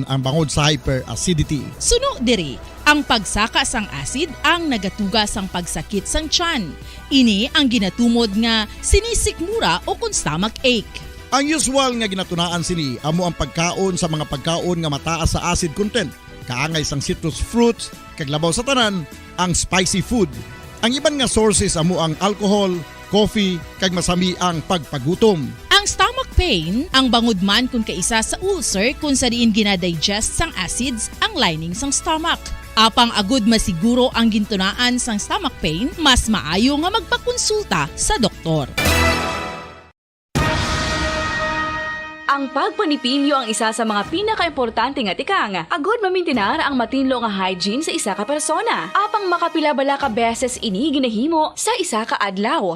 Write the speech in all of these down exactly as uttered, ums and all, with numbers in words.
ang bangod sa hyperacidity. Suno diri, ang pagsaka sang acid ang nagatuga sang pagsakit sang tiyan. Ini ang ginatumod nga sinisikmura o kon stomach ache. Ang usual nga ginatunaan sini amo ang pagkaon sa mga pagkaon nga mataas sa acid content, kaangay sang citrus fruits, kag labaw sa tanan, ang spicy food. Ang iban nga sources amo ang alcohol, coffee, kag masami ang pagpagutom. Ang stomach pain, ang bangod man kon kaisa sa ulcer kon sa diin gina-digest sang acids ang lining sang stomach. Apang agud masiguro ang gintunaan sang stomach pain, mas maayo nga magpakonsulta sa doktor. Ang pagpanipilyo ang isa sa mga pinakaimportante nga tikang agud mamintinar ang matinlo nga hygiene sa isa ka persona. Apang makapila bala ka beses ini ginahimo sa isa ka adlaw?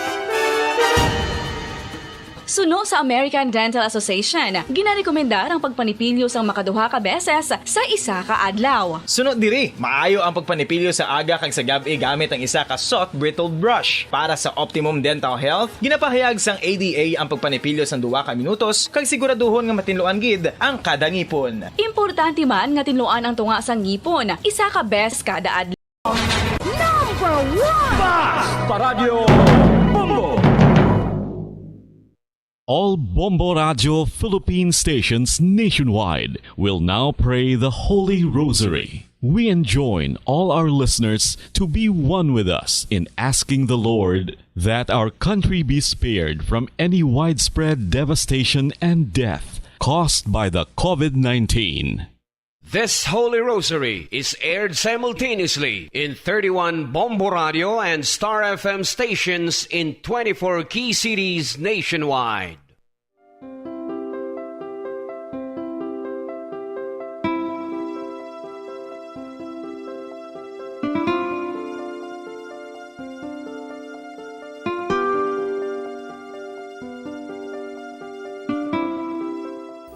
Suno sa American Dental Association, ginarekomendar ang pagpanipilyo sang makaduha ka beses sa isa ka adlaw. Suno diri, maayo ang pagpanipilyo sa aga kag sa gab-i gamit ang isa ka soft bristled brush. Para sa optimum dental health, ginapahayag sang A D A ang pagpanipilyo sang duha ka minutos kag siguraduhon nga matinluan gid ang kada ngipon. Importante man nga tinluan ang tunga sang ngipon isa ka beses kada adlaw. Number one! Fast Paradyo Bombo! All Bombo Radio Philippine stations nationwide will now pray the Holy Rosary. We enjoin all our listeners to be one with us in asking the Lord that our country be spared from any widespread devastation and death caused by the COVID nineteen. This Holy Rosary is aired simultaneously in thirty-one Bombo Radio and Star F M stations in twenty-four key cities nationwide.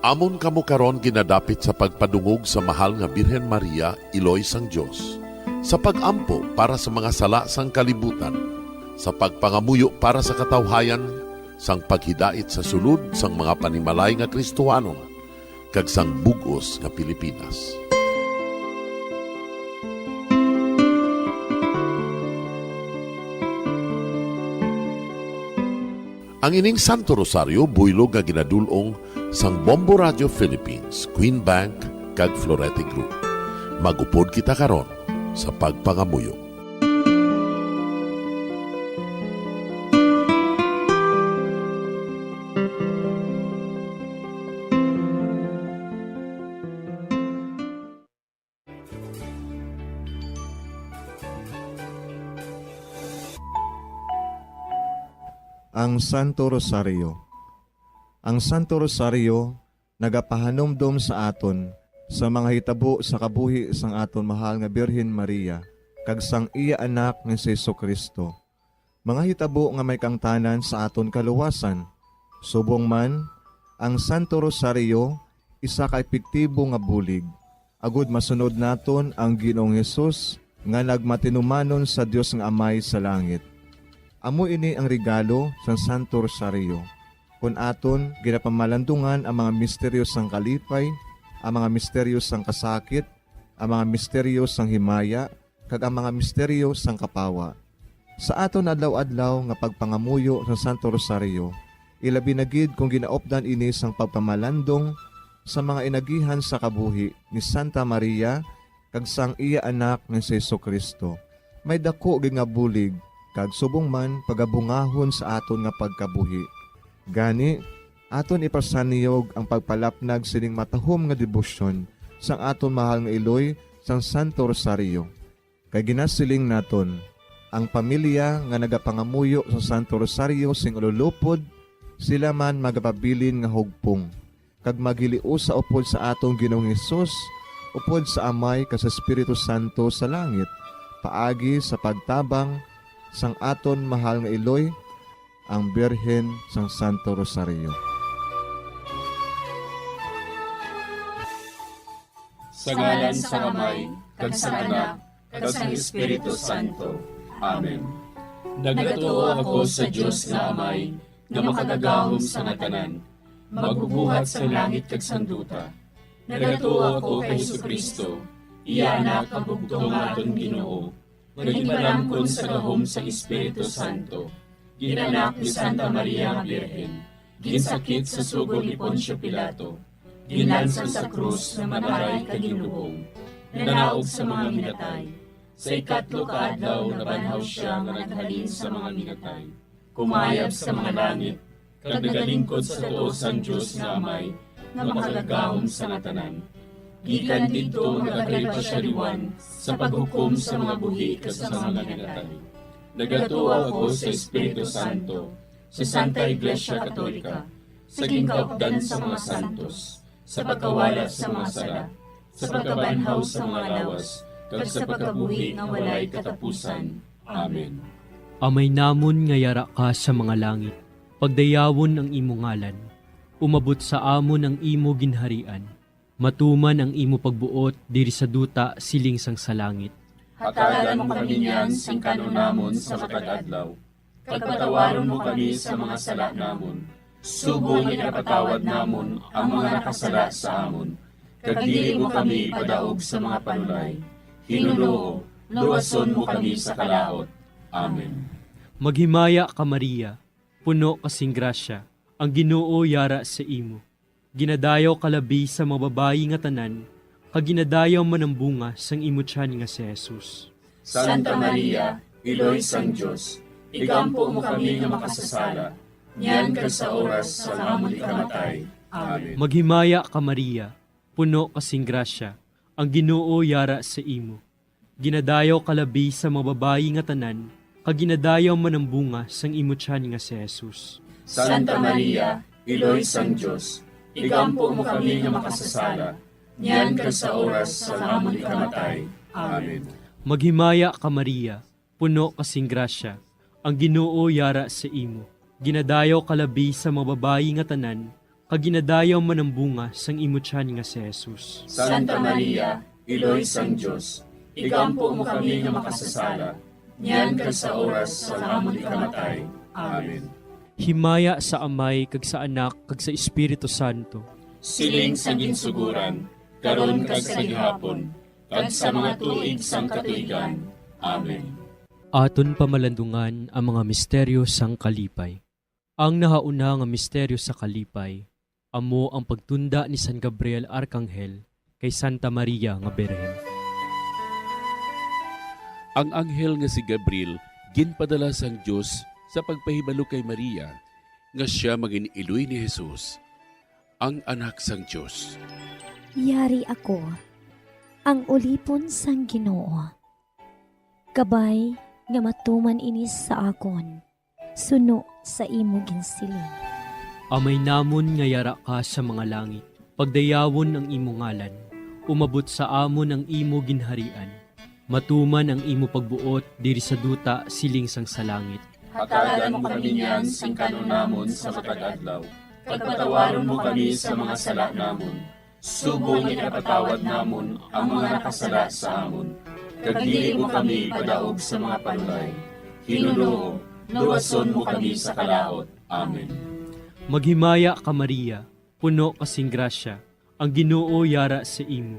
Amon kamo karon ginadapit sa pagpadungog sa Mahal nga Birhen Maria, Iloy sang Dios, sa pag-ampo para sa mga sala sang kalibutan, sa pagpangamuyo para sa katawhayan, sang paghidait sa sulod sang mga panimalay nga Kristohanon, kag sang bug-os nga Pilipinas. Ang ining Santo Rosario buylog nga ginadul-ong sang Bombo Radio Philippines, Queen Bank, kag Florete Group. Mag-upod kita karon sa pagpangamuyo. Ang Santo Rosario. Ang Santo Rosario nagapahanumdom sa aton sa mga hitabo sa kabuhi sang aton mahal nga Birhen Maria kag sang iya Anak nga si Jesu-Cristo, mga hitabo nga may kaangtanan sa aton kaluwasan. Subong man, ang Santo Rosario isa ka epektibo nga bulig agud masunod naton ang Ginoong Hesus nga nagmatinumanon sa Dios nga Amay sa langit. Amo ini ang regalo sang Santo Rosario, kon aton ginapamalandungan ang mga misteryo sang kalipay, ang mga misteryo sang kasakit, ang mga misteryo sang himaya, kag ang mga misteryo sang kapawa. Sa aton adlaw-adlaw nga pagpangamuyo sa Santo Rosario, ilabi na gid kon ginaupdan ini sang pagpamalandong sa mga inagihan sa kabuhi ni Santa Maria kag sang iya Anak nga si Jesu-Cristo, may daku gid nga bulig kag subong man pagabungahon sa aton nga pagkabuhi. Gani, aton ipasanyog ang pagpalapnag sining matahom nga debosyon sang aton mahal nga iloy sang Santo Rosario. Kay ginasiling naton, ang pamilya nga nagapangamuyo sa Santo Rosario sing ululupod, sila man magapabilin nga hugpong, kag maghiliusa upod sa aton Ginoong Hesus, upod sa Amay kag sa Espiritu Santo sa langit, paagi sa pagtabang sang aton mahal nga iloy, ang Birhen sang Santo Rosario. Sa ngalan sang Amay, kag sang Anak, kag sang Espiritu Santo. Amen. Nagatuo ako sa Dios nga Amay, nga makagagahom sa nga tanan, magbubuhat sang langit kag sang duta. Nagatuo ako kay Jesu-Cristo, iya Anak, ang bugtong nga aton Ginoo, nga ginpalangkon sa gahom sang Espiritu Santo, ginanak ni Santa Maria nga Birhen, ginsakit sa sugo ni Poncio Pilato, ginlansang sa krus, namatay kag ginlubong, nanaog sa mga minatay. Sa ikatlo ka adlaw nabanhaw sia nga naghalin sa mga minatay, kumayab sa mga langit, kag nagalingkod sa tuo sang Dios nga Amay, nga makagagahom sa nga tanan. Gikan didto nagakari pa sia liwat sa paghukom sa mga buhi kag sa mga minatay. Nagatuo ako sa Espiritu Santo, sa Santa Iglesia Katolika, sa ginkaupdan sa mga santos, sa pagkawala sa mga sala, sa pagkabanhaw sa mga lawas, kag sa pagkabuhi nga walay katapusan. Amen. Amay namon nga yara ka sa mga langit, pagdayawon ang imo ngalan. Umabot sa amon ang imo ginharian. Matuman ang imo pagbuot diri sa duta siling sang sa langit. Hatagan mo kami niyan sing kan-on namon sa matag adlaw, kag patawaron mo kami sa mga sala namon, subong nga ginapatawad namon ang mga nakasala sa amon, kag dili mo kami ipadaog sa mga panulay. Ginoo, luwason mo kami sa kalaut. Amen. Maghimaya ka, Maria, puno ka sing grasya, ang Ginoo yara sa imo. Ginadayaw ka labi sa mga babayi nga tanan, kag ginadayaw man ang bunga sang imo tiyan nga si Jesus. Santa Maria, Iloy sang Dios, igampo mo kami nga makasasala, niyan kag sa oras sang amon ikamatay. Amen. Maghimaya ka, Maria, puno ka sing grasya, ang Ginoo yara sa imo. Ginadayaw ka labi sa mga babayi nga tanan, kag ginadayaw man ang bunga sang imo tiyan nga si Jesus. Santa Maria, Iloy sang Dios, igampo mo kami nga makasasala, niyan kag sa oras sang amon ikamatay. Amen. Maghimaya ka, Maria, puno ka sing grasya, ang Ginoo yara sa imo. Ginadayaw ka labi sa mga babayi nga tanan, kag ginadayaw man ang bunga sang imo tiyan nga si Jesus. Santa Maria, Iloy sang Dios, igampo mo kami nga makasasala, niyan kag sa oras sang amon ikamatay. Amen. Himaya sa Amay, kag sa Anak, kag sa Espiritu Santo. Siling sa ginsugoran, karon kag sa gihapon, kag sa mga tuig sang katuigan. Amen. Aton pamalandungan ang mga misteryo sang kalipay. Ang nahauna nga misteryo sa kalipay amo ang pagtunda ni San Gabriel Arkanghel kay Santa Maria nga Birhen. Ang anghel nga si Gabriel ginpadala sang Dios sa pagpahibalo kay Maria nga sia mangin-iloy ni Jesus, ang Anak sang Dios. Yari ako, ang ulipon sang Ginoo. Kabay nga matuman ini sa akon, suno sa imo ginsiling. Amay namon nga yara ka sa mga langit, pagdayawon ang imo ngalan. Umabot sa amon ang imo ginharian. Matuman ang imo pagbuot diri sa duta siling sang sa langit. Hatagan mo kami niyan sing kan-on namon sa matag adlaw, kag patawaron mo kami sa mga sala namon, subong nga ginapatawad namon ang mga nakasala sa amon, kag dili mo kami ipadaog sa mga panulay. Ginoo, luwason mo kami sa kalaut. Amen. Maghimaya ka, Maria, puno ka sing grasya, ang Ginoo yara sa imo.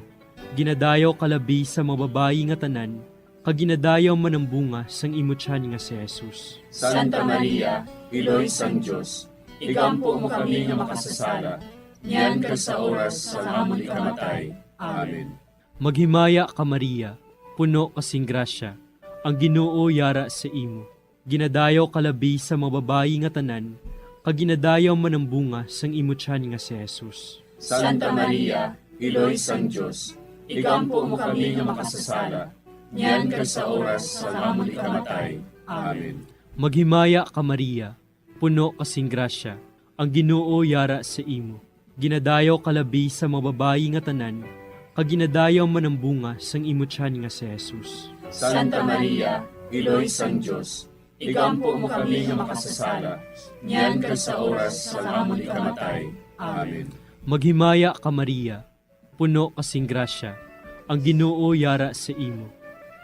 Ginadayaw ka labi sa mga babayi nga tanan, kag ginadayaw man ang bunga sang imo tiyan nga si Jesus. Santa Maria, Iloy sang Dios, igampo mo kami nga makasasala, niyan kag sa oras sang amon ikamatay. Amen. Maghimaya ka, Maria, puno ka sing grasya, ang Ginoo yara sa imo. Ginadayaw ka labi sa mga babayi nga tanan, kag ginadayaw man ang bunga sang imo tiyan nga si Jesus. Santa Maria, Iloy sang Dios, igampo mo kami nga makasasala, niyan kag sa oras sang amon ikamatay. Amen. Maghimaya ka, Maria, puno ka sing grasya, ang Ginoo yara sa imo. Ginadayaw ka labi sa mga babayi nga tanan, kag ginadayaw man ang bunga sang imo tiyan nga si Jesus. Santa Maria, Iloy sang Dios, igampo mo kami nga makasasala, niyan kag sa oras sang amon ikamatay. Amen. Maghimaya ka, Maria, puno ka sing grasya, ang Ginoo yara sa imo.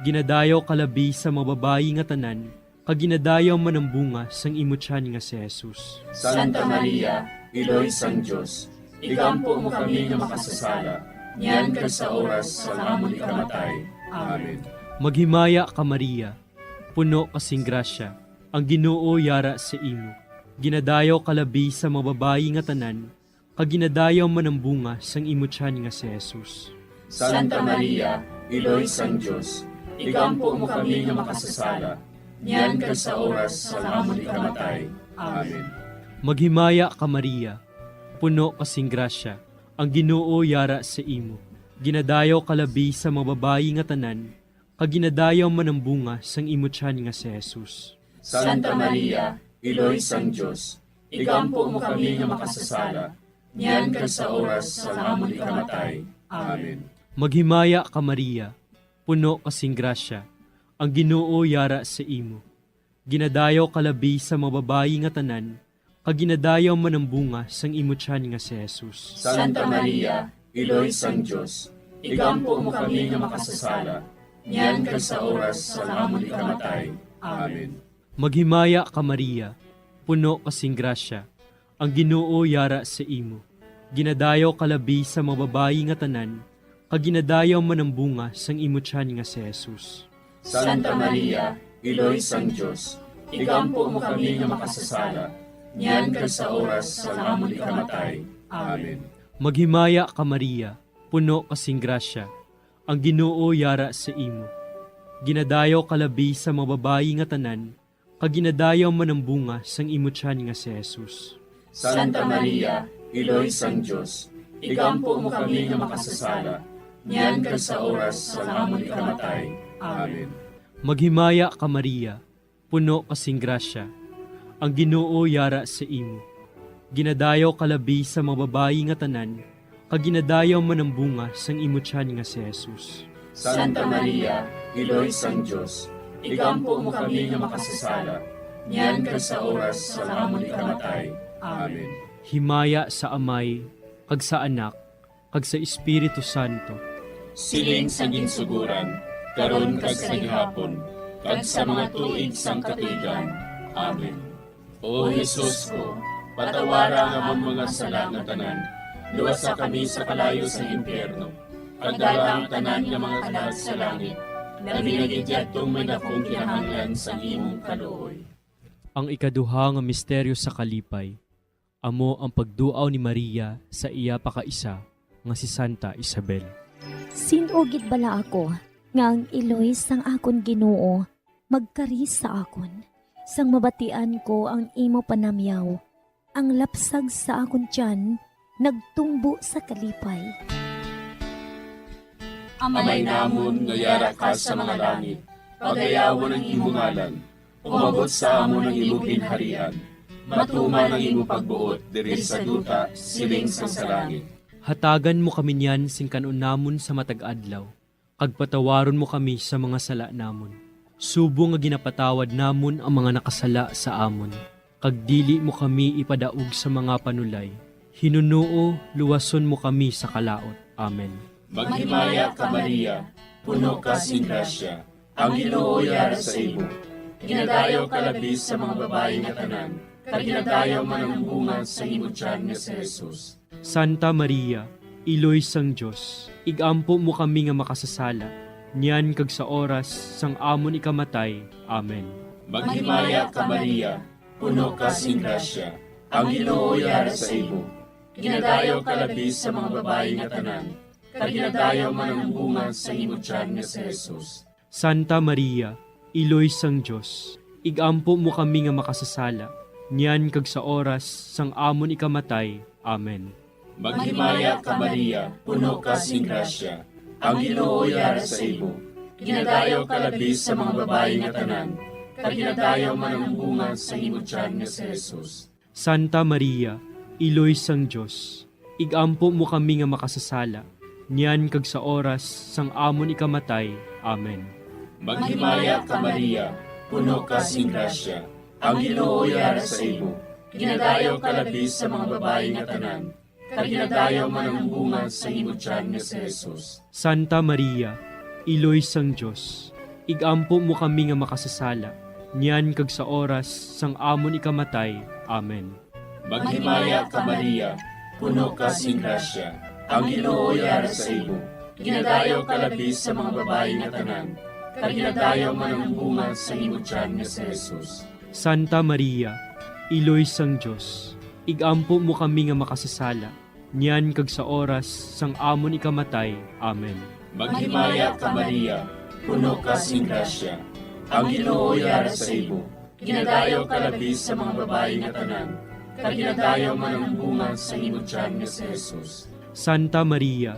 Ginadayaw ka labi sa mga babayi nga tanan, kag ginadayaw man ang bunga sang imo tiyan nga si Jesus. Santa Maria, Iloy sang Dios, igampo mo kami nga makasasala, niyan kag sa oras sang amon ikamatay. Amen. Maghimaya ka, Maria, puno ka sing grasya, ang Ginoo yara sa imo. Ginadayaw ka labi sa mga babayi nga tanan, kag ginadayaw man ang bunga sang imo tiyan nga si Jesus. Santa Maria, Iloy sang Dios, igampo mo kami nga makasasala, niyan kag sa oras sang amon ikamatay. Amen. Maghimaya ka, Maria, puno ka sing grasya, ang Ginoo yara sa imo. Ginadayaw ka labi sa mga babayi nga tanan, kag ginadayaw man ang bunga sang imo tiyan nga si Jesus. Santa Maria, Iloy sang Dios, igampo mo kami nga makasasala, niyan kag sa oras sang amon ikamatay. Amen. Maghimaya ka, Maria, puno ka sing grasya, ang Ginoo yara sa imo. Ginadayaw ka labi sa mga babayi nga tanan, kag ginadayaw man ang bunga sang imo tiyan nga si Jesus. Santa Maria, Iloy sang Dios, igampo mo kami nga makasasala, niyan kag sa oras sang amon ikamatay. Amen. Maghimaya ka, Maria, puno ka sing grasya, ang Ginoo yara sa imo. Ginadayaw ka labi sa mga babayi nga tanan, kag ginadayaw man ang bunga sang imo tiyan nga si Jesus. Santa Maria, Iloy sang Dios, igampo mo kami nga makasasala, niyan kag sa oras sang amon ikamatay. Amen. Maghimaya ka, Maria, puno ka sing grasya, ang Ginoo yara sa imo. Ginadayaw ka labi sa mga babayi nga tanan, kag ginadayaw man ang bunga sang imo tiyan nga si Jesus. Santa Maria, Iloy sang Dios, igampo mo kami nga makasasala, niyan kag sa oras sang amon ikamatay. Amen. Maghimaya ka, Maria, puno ka sing grasya, ang Ginoo yara sa imo. Ginadayaw ka labi sa mga babayi nga tanan, kag ginadayaw man ang bunga sang imo tiyan nga si Jesus. Santa Maria, Iloy sang Dios, igampo mo kami nga makasasala, niyan kag sa oras sang amon ikamatay. Amen. Himaya sa Amay, kag sa Anak, kag sa Espiritu Santo. Siling sa ginsuguran, karon kag sa gihapon, kag sa mga tuig sang katuigan. Amen. O Jesus ko, patawara ang amon mga sala nga tanan, luwasa kami sa kalayo sang impyerno, kag dala ang tanan nga mga kalag sa langit, labi na gid yadtong may dakong kinahanglan sang imong kaluoy. Ang ikaduha nga misteryo sa kalipay, amo ang pagduaw ni Maria sa iya pakaisa nga si Santa Isabel. Sin-o gid bala ako nga ang iloy sang akon Ginoo magkari sa akon? Sang mabatian ko ang imo panamyaw, ang lapsag sa akon tiyan nagtumbo sa kalipay. Amay namon nga yara ka sa mga langit, pagayawon ang imo ngalan. Umabot sa amon ang imo ginharian. Matuman ang imo pagbuot diri sa duta, siling sang sa langit. Hatagan mo kami niyan sing kan-on namon sa matag adlaw, kag patawaron mo kami sa mga sala namon, subong nga ginapatawad namon ang mga nakasala sa amon, kag dili mo kami ipadaog sa mga panulay. Hinunoo, luwason mo kami sa kalaut. Amen. Maghimaya ka, Maria, puno ka sing grasya, ang Ginoo yara sa imo. Ginadayaw ka labi sa mga babayi nga tanan, kag ginadayaw man ang bunga sa imo tiyan nga si Jesus. Santa Maria, Iloy sang Dios, igampo mo kami nga makasasala, niyan kag sa oras sang amon ikamatay. Amen. Maghimaya ka, Maria, puno ka sing grasya, ang Ginoo yara sa imo. Ginadayaw ka labi sa mga babayi nga tanan, kag ginadayaw man ang bunga sa imo tiyan nga si Jesus. Santa Maria, Iloy sang Dios, igampo mo kami nga makasasala, niyan kag sa oras sang amon ikamatay. Amen. Maghimaya ka, Maria, puno ka sing grasya, ang Ginoo yara sa imo. Ginadayaw ka labi sa mga babayi nga tanan, kag ginadayaw man ang bunga sa imo tiyan nga si Jesus. Santa Maria, Iloy sang Dios, igampo mo kami nga makasasala, niyan kag sa oras sang amon ikamatay. Amen. Maghimaya ka, Maria, puno ka sing grasya, ang Ginoo yara sa imo. Ginadayaw ka labi sa mga babayi nga tanan, kag ginadayaw man ang bunga sa imo tiyan nga si Jesus. Santa Maria, Iloy sang Dios, igampo mo kami nga makasasala, niyan kag sa oras sang amon ikamatay. Amen. Maghimaya ka, Maria, puno ka sing grasya. Ang Ginoo yara sa imo. Ginadayaw ka labi sa mga babayi nga tanan, kag ginadayaw man ang bunga sa imo tiyan nga si Jesus. Santa Maria, Iloy sang Dios, ig-ampo mo kami nga makasasala, niyan kag sa oras sang amon ikamatay. Amen. Maghimaya ka, Maria, puno ka sing grasya. Ang Ginoo yara sa imo. Ginadayaw ka labi sa mga babayi nga tanan, kag ginadayaw man ang bunga sa imo tiyan nga si Jesus. Santa Maria,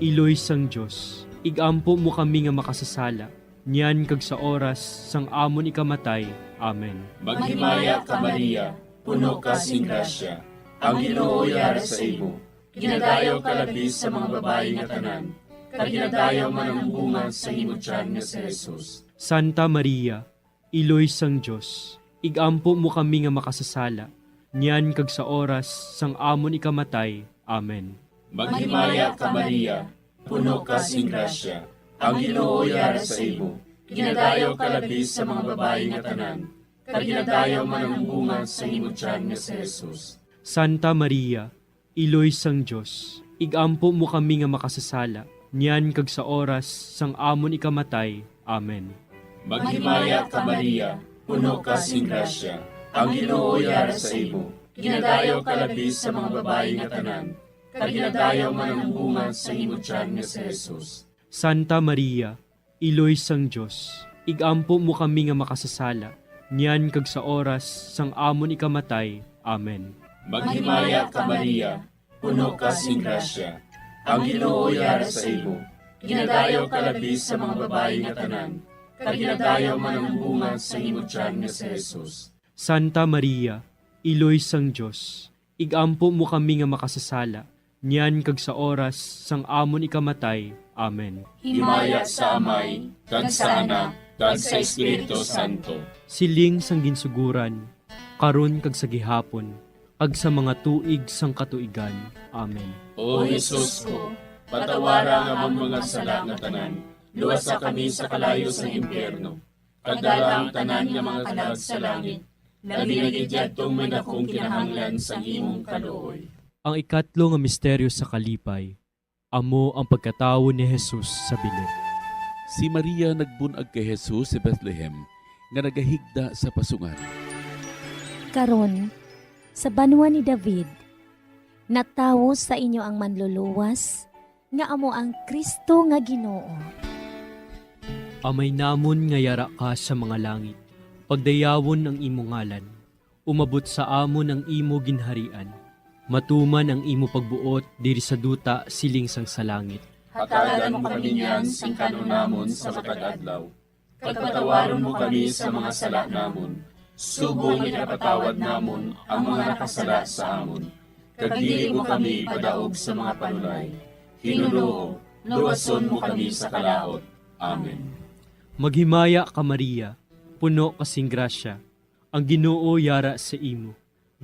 Iloy sang Dios, ig-ampo mo kami nga makasasala, niyan kag sa oras sang amon ikamatay. Amen. Maghimaya ka, Maria, puno ka sing grasya. Ang Ginoo yara sa imo. Ginadayaw ka labi sa mga babayi nga tanan, kag ginadayaw man ang bunga sa imo tiyan nga si Jesus. Santa Maria, Iloy sang Dios, ig-ampo mo kami nga makasasala, niyan kag sa oras sang amon ikamatay. Amen. Maghimaya ka, Maria, puno ka sing grasya. Ang Ginoo yara sa imo. Ginadayaw ka labi sa mga babayi nga tanan, kag ginadayaw man ang bunga sa imo tiyan nga si Jesus. Santa Maria, Iloy sang Dios, ig-ampo mo kami nga makasasala, niyan kag sa oras sang amon ikamatay. Amen. Maghimaya ka, Maria, puno ka sing grasya. Ang Ginoo yara sa imo. Ginadayaw ka labi sa mga babayi nga tanan, kag ginadayaw man ang bunga sa imo tiyan nga si Jesus. Santa Maria, Iloy sang Dios, ig-ampo mo kami nga makasasala, niyan kag sa oras sang amon ikamatay. Amen. Maghimaya ka, Maria, puno ka sing grasya. Ang Ginoo yara sa imo. Ginadayaw ka labi sa mga babayi nga tanan, kag ginadayaw man ang bunga sa imo tiyan nga si Jesus. Santa Maria, Iloy sang Dios, ig-ampo mo kami nga makasasala, niyan kag sa oras sang amon ikamatay. Amen. Himaya sa Amay, kag sa Anak, kag sa Espiritu Santo. Siling sang ginsuguran, karon kag sa gihapon, kag sa mga tuig sang katuigan. Amen. O Jesus ko, patawara ang amon mga sala nga tanan, luwasa kami sa kalayo sang impyerno, kag dala ang tanan nga mga kalag sa langit, labi na gid yadtong may dakong kinahanglan sang imong kaluoy. Ang ikatlo nga misteryo sa kalipay, amo ang pagkatawo ni Jesus sa Belen. Si Maria nagbun-ag kay Jesus sa Bethlehem, nga nagahigda sa pasungan. Karon, sa banwa ni David, natawo sa inyo ang Manluluwas, nga amo ang Cristo nga Ginoo. Amay namon nga yara ka sa mga langit, pagdayawon ang imo ngalan. Umabot sa amon ang imo ginharian. Matuman ang imo pagbuot diri sa duta siling sang sa langit. Hatagan mo kami niyan sing kan-on namon sa matag adlaw, kag patawaron mo kami sa mga sala namon, subong nga ginapatawad namon ang mga nakasala sa amon, kag dili mo kami ipadaog sa mga panulay. Ginoo, luwason mo kami sa kalaut. Amen. Maghimaya ka, Maria, puno ka sing grasya, ang Ginoo yara sa imo.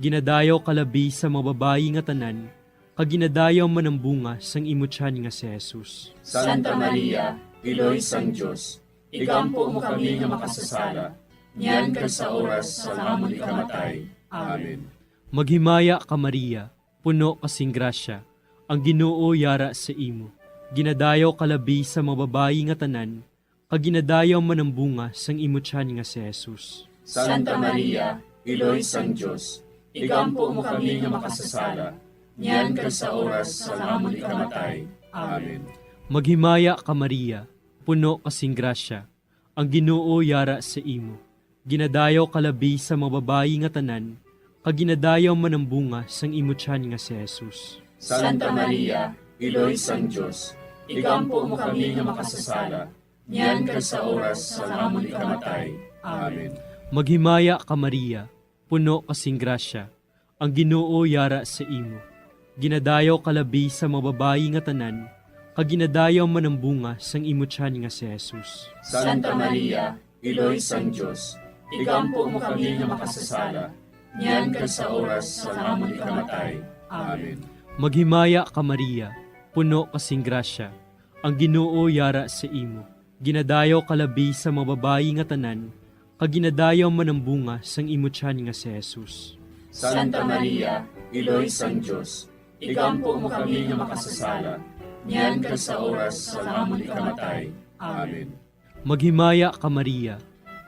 Ginadayaw ka labi sa mga babayi nga tanan, kag ginadayaw man ang bunga sang imo tiyan nga si Jesus. Santa Maria, Iloy sang Dios, igampo mo kami nga makasasala, niyan kag sa oras sang amon ikamatay. Amen. Maghimaya ka, Maria, puno ka sing grasya, ang Ginoo yara sa imo. Ginadayaw ka labi sa mga babayi nga tanan, kag ginadayaw man ang bunga sang imo tiyan nga si Jesus. Santa Maria, Iloy sang Dios, igampo mo kami nga makasasala, niyan kag sa oras sang amon ikamatay. Amen. Maghimaya ka, Maria, puno ka sing grasya, ang Ginoo yara sa imo. Ginadayaw ka labi sa mga babayi nga tanan, kag ginadayaw man ang bunga sang imo tiyan nga si Jesus. Santa Maria, Iloy sang Dios, igampo mo kami nga makasasala, niyan kag sa oras sang amon ikamatay. Amen. Maghimaya ka, Maria, puno ka sing grasya, ang Ginoo yara sa imo. Ginadayaw ka labi sa mga babayi nga tanan, kag ginadayaw man ang bunga sang imo tiyan nga si Jesus. Santa Maria, Iloy sang Dios, igampo mo kami nga makasasala, niyan kag sa oras sang amon ikamatay. Amen. Maghimaya ka, Maria, puno ka sing grasya, ang Ginoo yara sa imo. Ginadayaw ka labi sa mga babayi nga tanan, kag ginadayaw man ang bunga sang imo tiyan nga si Jesus. Santa Maria, Iloy sang Dios, igampo mo kami nga makasasala, niyan kag sa oras sang amon ikamatay. Amen. Maghimaya ka, Maria,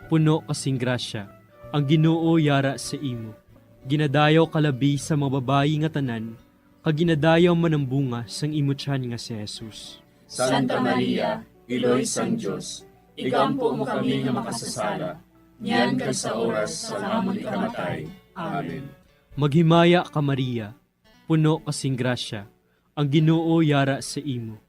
puno ka sing grasya, ang Ginoo yara sa imo. Ginadayaw ka labi sa mga babayi nga tanan, kag ginadayaw man ang bunga sang imo tiyan nga si Jesus. Santa Maria, Iloy sang Dios, igampo mo kami nga makasasala, niyan kag sa oras sang amon ikamatay. Amen. Maghimaya ka, Maria, puno ka sing grasya, ang Ginoo yara sa imo.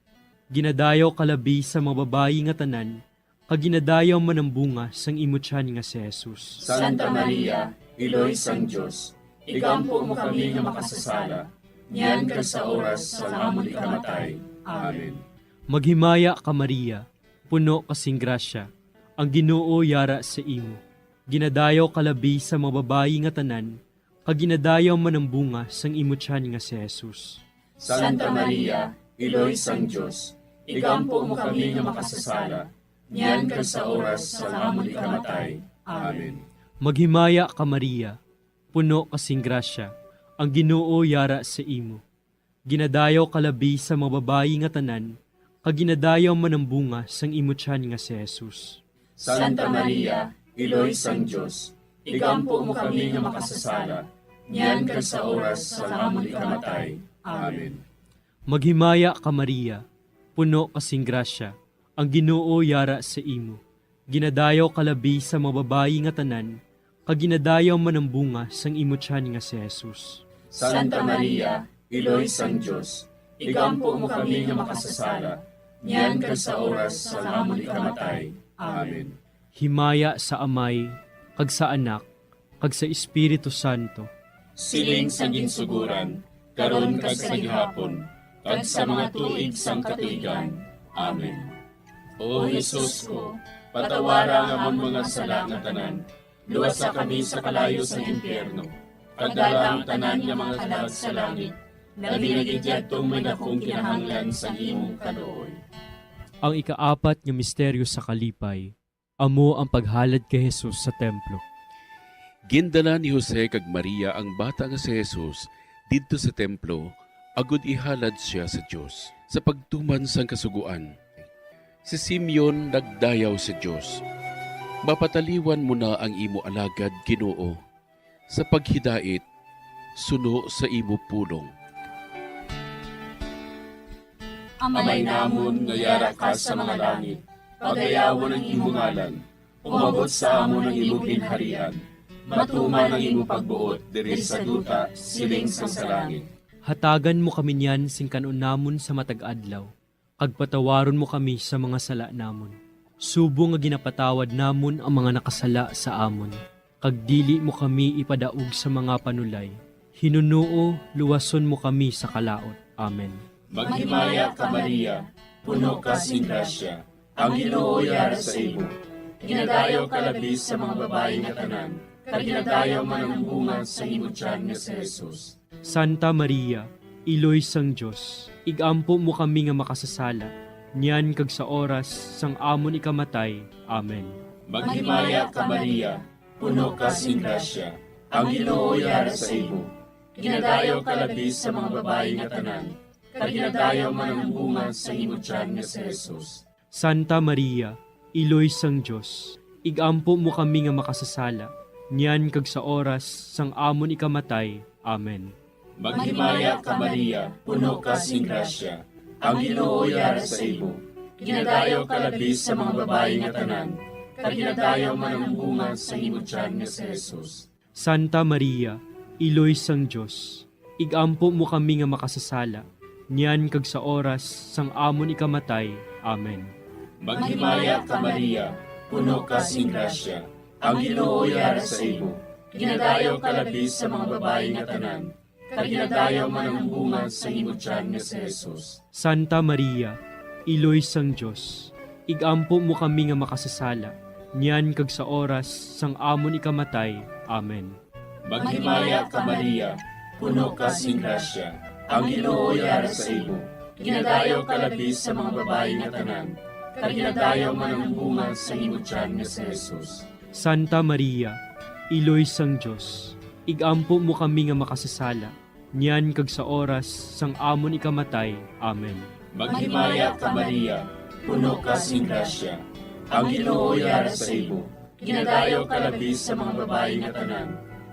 Ginadayaw ka labi sa mga babayi nga tanan, kag ginadayaw man ang bunga sang imo tiyan nga si Jesus. Santa Maria, Iloy sang Dios, igampo mo kami nga makasasala, niyan kag sa oras sang amon ikamatay. Amen. Maghimaya ka, Maria, puno ka sing grasya, ang Ginoo yara sa imo. Ginadayaw ka labi sa mga babayi nga tanan, kag ginadayaw man ang bunga sang imo tiyan nga si Jesus. Santa Maria, Iloy sang Dios, igampo mo kami nga makasasala, niyan kag sa oras sang amon ikamatay. Amen. Maghimaya ka, Maria, puno ka sing grasya, ang Ginoo yara sa imo. Ginadayaw ka labi sa mga babayi nga tanan, kag ginadayaw man ang bunga sang imo tiyan nga si Jesus. Santa Maria, Iloy sang Dios, igampo mo kami nga makasasala, niyan kag sa oras sang amon ikamatay. Amen. Maghimaya ka, Maria, puno ka sing grasya, ang Ginoo yara sa imo. Ginadayaw ka labi sa mga babayi nga tanan, kag ginadayaw man ang bunga sang imo tiyan nga si Jesus. Santa Maria, Iloy sang Dios, igampo mo kami nga makasasala, niyan kag sa oras sang amon ikamatay. Amen. Himaya sa Amay, kag sa Anak, kag sa Espiritu Santo. Siling sa ginsuguran, karon kag sa gihapon, kag sa mga tuig sang katuigan. Amen. O Jesus ko, patawara ang amon mga sala nga tanan, luwasa kami sa kalayo sang impyerno, kag dala ang tanan nga mga kalag sa langit, labi na gid yadtong may dakong kinahanglan sang imong kaluoy. Ang ikaapat nga misteryo sa kalipay, amo ang paghalad kay Jesus sa templo. Gindala ni Jose kag Maria ang bata nga si Jesus didto sa templo agod ihalad sia sa Dios. Sa pagtuman sang Kasugoan, si Simeon nagdayaw sa Dios, "Mapataliwan mo na ang imo alagad, Ginoo, sa paghidait suno sa imo pulong." Amay namon nga yara ka sa mga langit, pagayawon ang imo ngalan, umabot sa amon ang imo ginharian, matuman ang imo pagbuot diri sa duta siling sang sa langit. Hatagan mo kami niyan sing kan-on namon sa matag adlaw, kag patawaron mo kami sa mga sala namon, subong nga ginapatawad namon ang mga nakasala sa amon, kag dili mo kami ipadaog sa mga panulay. Hinunoo, luwason mo kami sa kalaut. Amen. Maghimaya ka, Maria, puno ka sing grasya, ang Ginoo yara sa imo. Ginadayaw ka labi sa mga babayi nga tanan, kag ginadayaw man ang bunga sa imo tiyan nga si Jesus. Santa Maria, Iloy sang Dios, igampo mo kami nga makasasala, niyan kag sa oras sang amon ikamatay. Amen. Maghimaya ka, Maria, puno ka sing grasya, ang Ginoo yara sa imo. Ginadayaw ka labi sa mga babayi nga tanan, kag ginadayaw man ang bunga sa imo tiyan nga si Jesus. Santa Maria, Iloy sang Dios, igampo mo kami nga makasasala, niyan kag sa oras sang amon ikamatay. Amen. Maghimaya ka, Maria, puno ka sing grasya, ang Ginoo yara sa imo. Ginadayaw ka labi sa mga babayi nga tanan, kag ginadayaw man ang bunga sa imo tiyan nga si Jesus. Santa Maria, Iloy sang Dios, igampo mo kami nga makasasala, niyan kag sa oras sang amon ikamatay. Amen. Maghimaya ka, Maria, puno ka sing grasya, ang Ginoo yara sa imo. Ginadayaw ka labi sa mga babayi nga tanan, kag ginadayaw man ang bunga sa imo tiyan nga si Jesus. Santa Maria, Iloy sang Dios, igampo mo kami nga makasasala, niyan kag sa oras sang amon ikamatay. Amen. Maghimaya ka, Maria, puno ka sing grasya, ang Ginoo yara sa imo. Ginadayaw ka labi sa mga babayi nga tanan, kag ginadayaw man ang bunga sa imo tiyan nga si Jesus. Santa Maria, Iloy sang Dios, igampo mo kami nga makasasala, niyan kag sa oras sang amon ikamatay. Amen. Maghimaya ka, Maria, puno ka sing grasya. Ang Ginoo yara sa imo. Ginadayaw ka labi sa mga babayi nga tanan,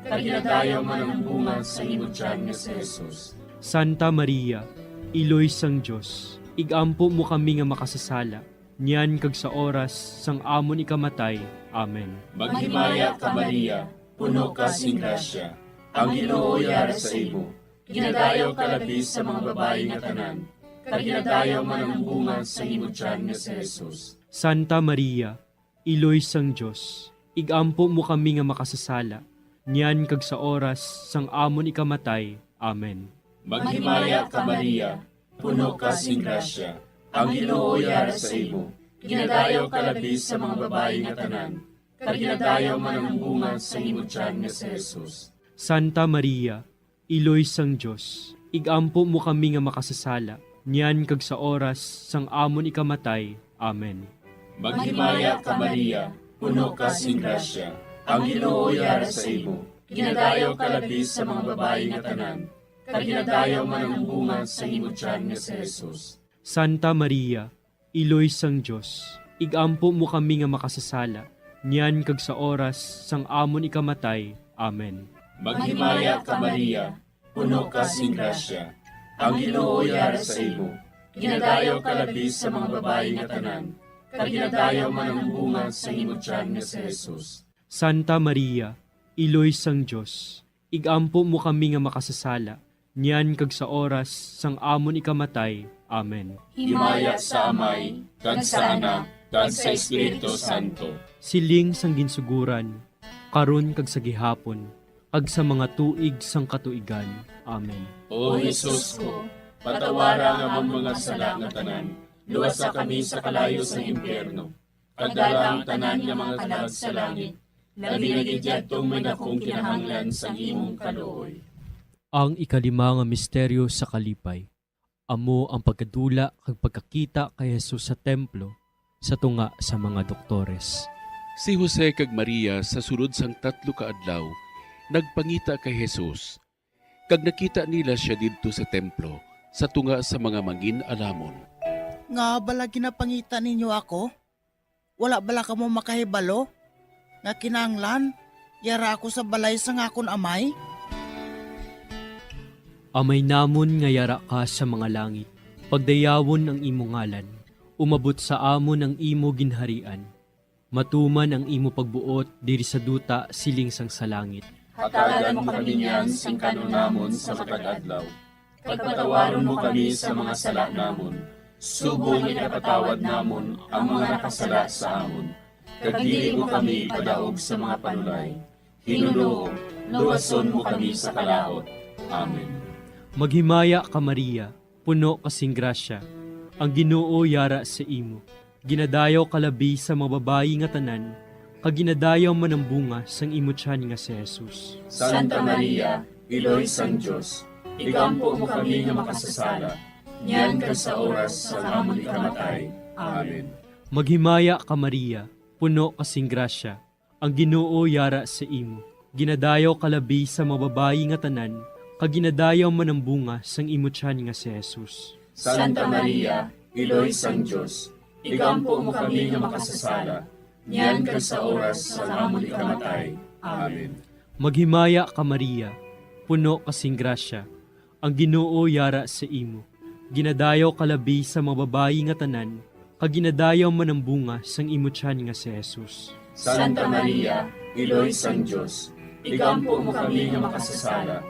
kag ginadayaw man ang bunga sa imo tiyan nga si Jesus. Santa Maria, Iloy sang Dios, igampo mo kami nga makasasala, niyan kag sa oras sang amon ikamatay. Amen. Maghimaya ka, Maria, puno ka sing grasya. Ang Ginoo yara sa imo. Ginadayaw ka labi sa mga babayi nga tanan, kag ginadayaw man ang bunga sa imo tiyan nga si Jesus. Santa Maria, Iloy sang Dios, igampo mo kami nga makasasala, niyan kag sa oras sang amon ikamatay. Amen. Maghimaya ka, Maria, puno ka sing grasya. Ang Ginoo yara sa imo. Ginadayaw ka labi sa mga babayi nga tanan, kag ginadayaw man ang bunga sa imo tiyan nga si Jesus. Santa Maria, Iloy sang Dios, igampo mo kami nga makasasala, niyan kag sa oras sang amon ikamatay. Amen. Maghimaya ka, Maria, puno ka sing grasya. Ang Ginoo yara sa imo. Ginadayaw ka labi sa mga babayi nga tanan, kag ginadayaw man ang bunga sa imo tiyan nga si Jesus. Santa Maria, Iloy sang Dios, igampo mo kami nga makasasala, niyan kag sa oras sang amon ikamatay. Amen. Maghimaya ka, Maria, puno ka sing grasya. Ang Ginoo yara sa imo. Ginadayaw ka labi sa mga babayi nga tanan, kag ginadayaw man ang bunga sa imo tiyan nga si Jesus. Santa Maria, Iloy sang Dios, igampo mo kami nga makasasala, niyan kag sa oras sang amon ikamatay. Amen. Himaya sa Amay, kag sa Anak, kag sa Espiritu Santo. Siling sang ginsuguran, karon kag sa gihapon, kag sa mga tuig sang katuigan. Amen. O Jesus ko, patawara ang amon mga sala nga tanan, luwasa kami sa kalayo sang impyerno, kag dala ang tanan nga mga kalag sa langit, labi na gid yadtong may dakong kinahanglan sang imong kaluoy. Ang ikalima nga misteryo sa kalipay, amo ang pagkadula kag pagkakita kay Jesus sa templo sa tunga sa mga doktores. Si Jose kag Maria sa sulod sang tatlo ka adlaw nagpangita kay Jesus, kag nakita nila sia didto sa templo sa tunga sa mga mangin-alamon. Ngaa bala ginapangita ninyo ako? Wala bala kamo makahibalo nga kinahanglan yara ako sa balay sang akon Amay? Amay namon nga yara ka sa mga langit, pagdayawon ang imo ngalan, umabot sa amon ang imo ginharian, matuman ang imo pagbuot diri sa duta siling sang sa langit. Hatagan mo kami niyan sing kan-on namon sa matag adlaw, kag patawaron mo kami sa mga sala namon, subong nga ginapatawad namon ang mga nakasala sa amon, kag dili mo kami ipadaog sa mga panulay. Hinunoo, luwason mo kami sa kalaut. Amen. Maghimaya ka, Maria, puno ka sing grasya, ang Ginoo yara sa imo. Ginadayaw ka labi sa mga babayi nga tanan, kag ginadayaw man ang bunga sang imo tiyan nga si Jesus. Santa Maria, Iloy sang Dios, igampo mo kami nga makasasala, niyan kag sa oras sang amon ikamatay. Amen. Maghimaya ka, Maria, puno ka sing grasya, ang Ginoo yara sa imo. Ginadayaw ka labi sa mga babayi nga tanan, kag ginadayaw man ang bunga sang imo tiyan nga si Jesus. Santa Maria, Iloy sang Dios, igampo mo kami nga makasasala, niyan kag sa oras sang amon ikamatay. Amen. Maghimaya ka, Maria, puno ka sing grasya, ang Ginoo yara sa imo. Ginadayaw ka labi sa mga babayi nga tanan, kag ginadayaw man ang bunga sang imo tiyan nga si Jesus. Santa Maria, Iloy sang Dios, igampo mo kami nga makasasala,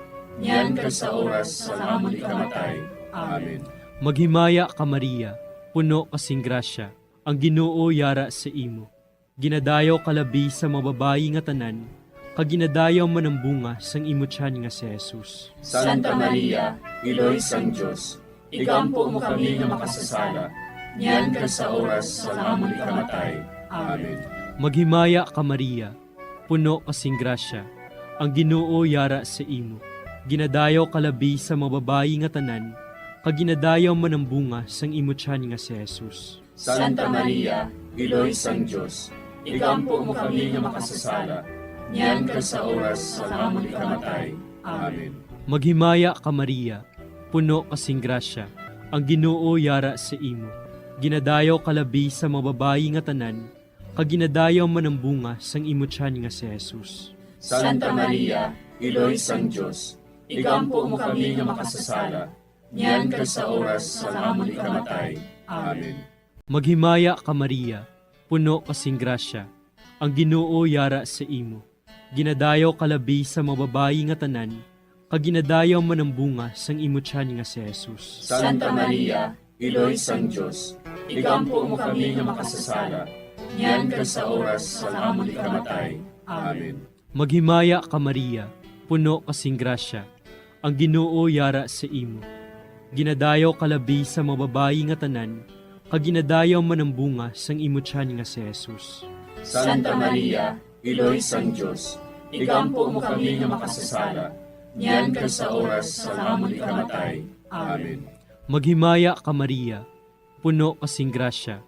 niyan kag sa oras sang amon ikamatay. Amen. Maghimaya ka, Maria, puno ka sing grasya, ang Ginoo yara sa imo. Ginadayaw ka labi sa mga babayi nga tanan, kag ginadayaw man ang bunga sang imo tiyan nga si Jesus. Santa Maria, Iloy sang Dios, igampo mo kami nga makasasala, niyan kag sa oras sang amon ikamatay. Amen. Maghimaya ka, Maria, puno ka sing grasya, ang Ginoo yara sa imo. Ginadayaw ka labi sa mga babayi nga tanan, kag ginadayaw man ang bunga sang imo tiyan nga si Jesus. Santa Maria, Iloy sang Dios, igampo mo kami nga makasasala, niyan kag sa oras sang amon ikamatay. Amen. Maghimaya ka, Maria, puno ka sing grasya, ang Ginoo yara sa imo. Ginadayaw ka labi sa mga babayi nga tanan, kag ginadayaw man ang bunga sang imo tiyan nga si Jesus. Santa Maria, Iloy sang Dios, igampo mo kami nga makasasala, niyan kag sa oras sang amon ikamatay. Amen. Maghimaya ka, Maria, puno ka sing grasya, ang Ginoo yara sa imo. Ginadayaw ka labi sa mga babayi nga tanan, kag ginadayaw man ang bunga sang imo tiyan nga si Jesus. Santa Maria, Iloy sang Dios, igampo mo kami nga makasasala, niyan kag sa oras sang amon ikamatay. Amen. Maghimaya ka, Maria, puno ka sing grasya, ang Ginoo yara sa imo. Ginadayaw ka labi sa mga babayi nga tanan, kag ginadayaw man ang bunga sang imo tiyan nga si Jesus. Santa Maria, Iloy sang Dios, igampo mo kami nga makasasala, niyan kag sa oras sang amon ikamatay. Amen. Maghimaya ka, Maria, puno ka sing grasya,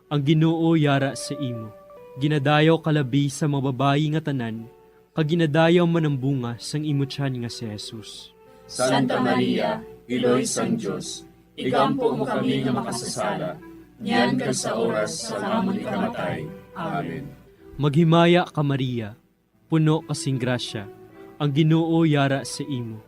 ang Ginoo yara sa imo. Ginadayaw ka labi sa mga babayi nga tanan, kag ginadayaw man ang bunga sang imo tiyan nga si Jesus. Santa Maria, Iloy sang Dios, igampo mo kami nga makasasala, niyan kag sa oras sang amon ikamatay. Amen. Maghimaya ka, Maria, puno ka sing grasya, ang Ginoo yara sa imo.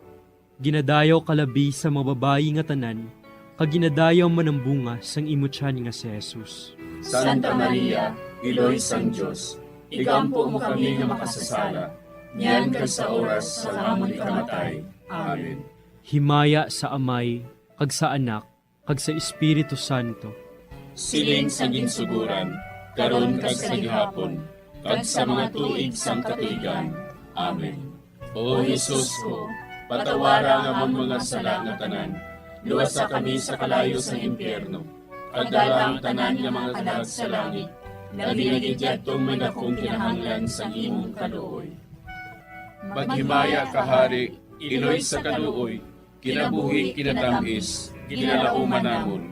Ginadayaw ka labi sa mga babayi nga tanan, kag ginadayaw man ang bunga sang imo tiyan nga si Jesus. Santa Maria, Iloy sang Dios, igampo mo kami nga makasasala, niyan kag sa oras sang amon ikamatay. Amen. Himaya sa Amay, kag sa Anak, kag sa Espiritu Santo. Siling sa ginsuguran, karon kag sa gihapon, kag sa mga tuig sang katuigan. Amen. O Jesus ko, patawara ang amon mga sala nga tanan, luwasa kami sa kalayo sang impyerno, kag dala ang tanan nga mga kalag sa langit, labi na gid yadtong may dakong kinahanglan sang imong kaluoy. Maghimaya ka, Hari, Iloy sa kaluoy, kinabuhi, kinatamis, ginalauman namon.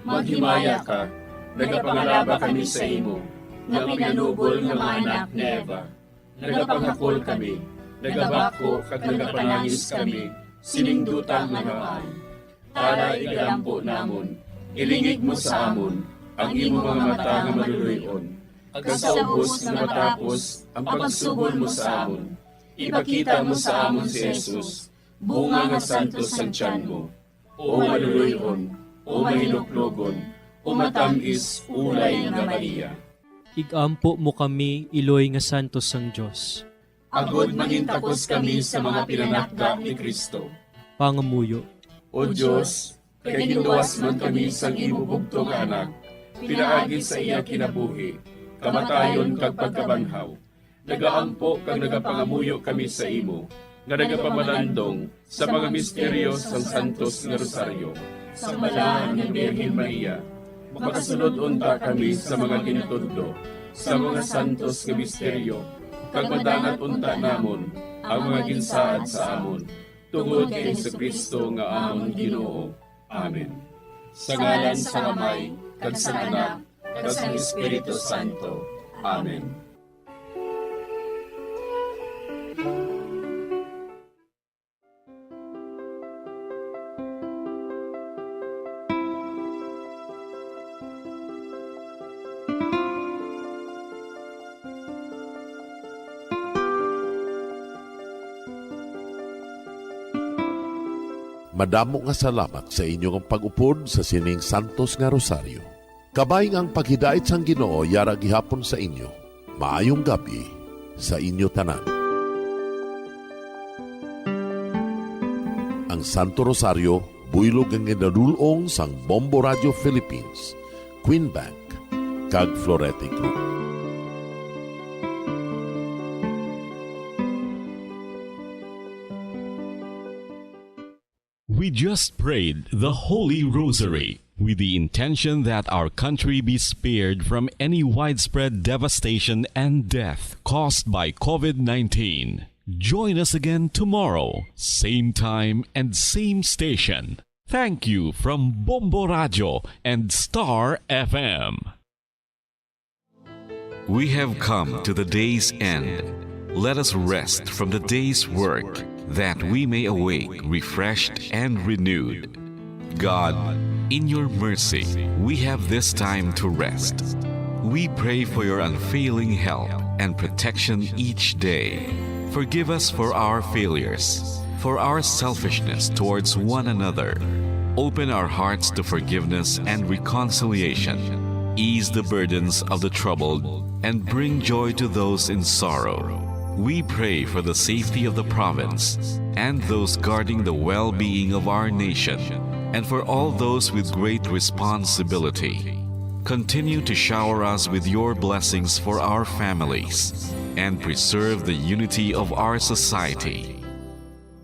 Maghimaya ka, nagapangalaba kami sa imo, nga pinanubol nga mga anak ni Eva. Nagapangakol kami, nagabako kag nagapanangis kami, sining duta nga Amay. Tara, igalampo namon, ilingig mo sa amon ang imo mga mata nga maluloy-on, kag sa ubos nga matapos ang pagsubol mo sa amon, ipakita mo sa amon si Jesus, bunga nga santos sang tiyan mo. O maluloy-on, o mahiluklogon, o matamis ulay nga Maria. Igampo mo kami, Iloy nga santos sang Dios. Agod mangintakos kami sa mga pinanakda ni Cristo. Pangamuyo. O Dios, kay ginluwas man kami sang imo bugtong nga Anak, pinaagi sa iya kinabuhi, kamatayon kag pagkabanhaw, nagaampo kag nagapangamuyo kami sa imo, nga nagapamalandong sa mga misteryo sang Santos nga Rosaryo. Sang Balaan nga Birhen Maria, makasulod unta kami sa mga ginatudlo sa mga santos nga misteryo, kag madangat unta namon ang mga ginsaad sa amon, tungod kay Jesu-Cristo nga amon Ginoo. Amen. Sa ngalan sang Amay, kag sang Anak, kag sang Espiritu Santo. Amen. Madamo nga salamat sa inyo nga pag-upod sa sining santos nga rosaryo. Kabay nga ang paghidait sang Ginoo yara gihapon sa inyo. Maayong gab-i sa inyo tanan. Ang Santo Rosario, buylog nga ginadul-ong sang Bombo Radio Philippines, Queen Bank, kag Florete Group. We just prayed the Holy Rosary with the intention that our country be spared from any widespread devastation and death caused by COVID nineteen. Join us again tomorrow, same time and same station. Thank you from Bombo Radio and Star F M. We have come to the day's end. Let us rest from the day's work that we may awake refreshed and renewed. God, in your mercy, we have this time to rest. We pray for your unfailing help and protection each day. Forgive us for our failures, for our selfishness towards one another. Open our hearts to forgiveness and reconciliation. Ease the burdens of the troubled and bring joy to those in sorrow. We pray for the safety of the province and those guarding the well-being of our nation, and for all those with great responsibility. Continue to shower us with your blessings for our families and preserve the unity of our society.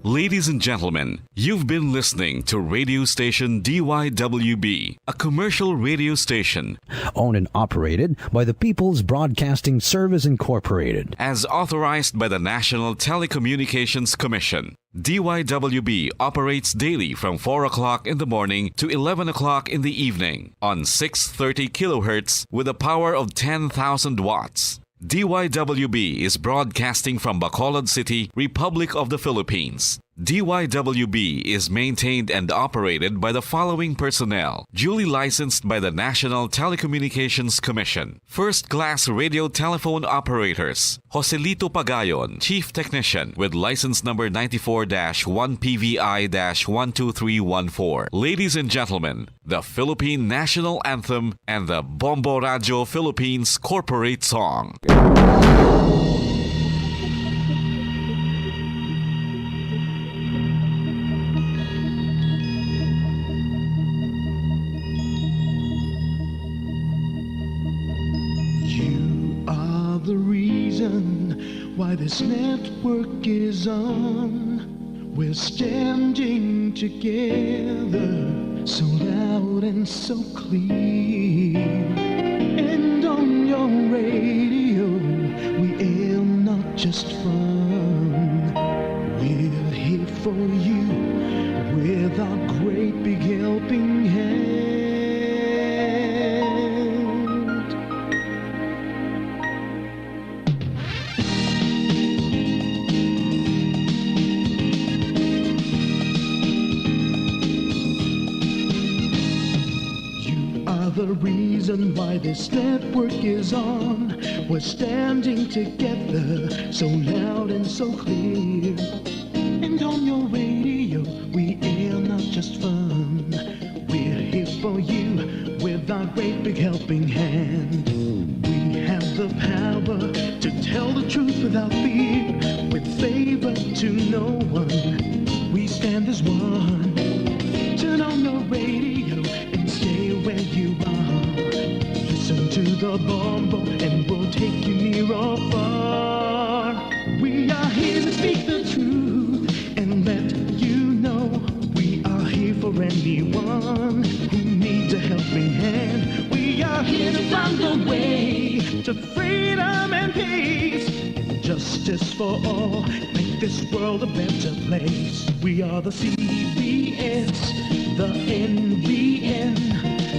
Ladies and gentlemen, you've been listening to radio station D Y W B, a commercial radio station owned and operated by the People's Broadcasting Service Incorporated. As authorized by the National Telecommunications Commission. D Y W B operates daily from four o'clock in the morning to eleven o'clock in the evening on six thirty kilohertz with a power of ten thousand watts. D Y W B is broadcasting from Bacolod City, Republic of the Philippines. D Y W B is maintained and operated by the following personnel, duly licensed by the National Telecommunications Commission. First class radio telephone operators, Joselito Pagayon, Chief Technician, with license number ninety-four dash one P V I dash one two three one four. Ladies and gentlemen, the Philippine National Anthem and the Bombo Radio Philippines Corporate Song. You are the reason why this network is on. We're standing together, so loud and so clear. And on your radio, we air not just fun. We're here for you with our great big helping hand. You are the reason why this network is on. We're standing together, so loud and so clear. And on your radio, we air not just fun. We're here for you with our great big helping hand. We have the power to tell the truth without fear, with favor to no one. We stand as one. Turn on your radio and stay where you are. Listen to the Bombo and we'll take you near or far. We are here to speak the truth and let you know we are here for anyone who needs a helping hand. We are here to find a way to freedom and peace and justice for all. Make this world a better place. We are the C B S, the N B N,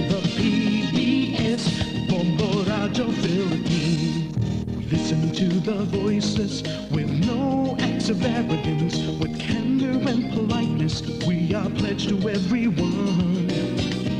the P B S, Bombo Radio Philippines. We listen to the voiceless with no acts of arrogance. With candor and politeness, we are pledged to everyone.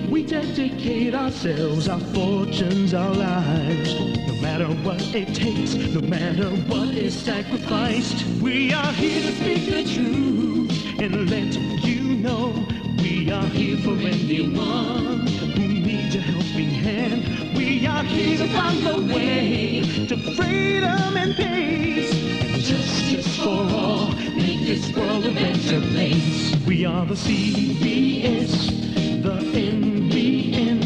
We dedicate ourselves, our fortunes, our lives. No matter what it takes, no matter what is sacrificed, we are here to speak the truth and let you know we are here for anyone who needs a helping hand. We are here to find a way to freedom and peace and justice for all. Make this world a better place. We are the C B S, the N B N,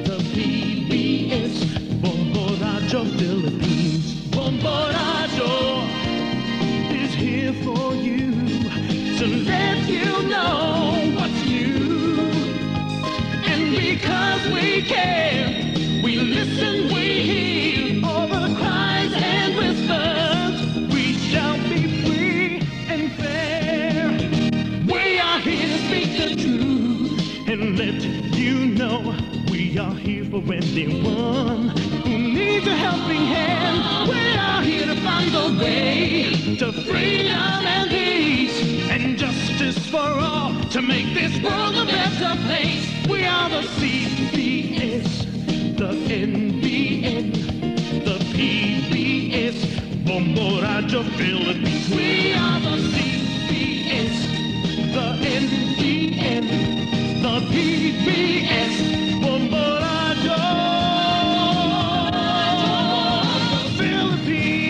the P B S, Bombo Radio Philippines. Bombo Radio is here for you to let you know what's new. And because we care, we listen, we hear all the cries and whispers. We shall be free and fair. We are here to speak the truth and let you know we are here for anyone who needs a helping hand. We are here to find the way to freedom and peace. To make this world a better place, we are the C B S, the N B N, the P B S, Bombo Radyo Philippines. We are the C B S, the N B N, the P B S, Bombo Radyo Philippines.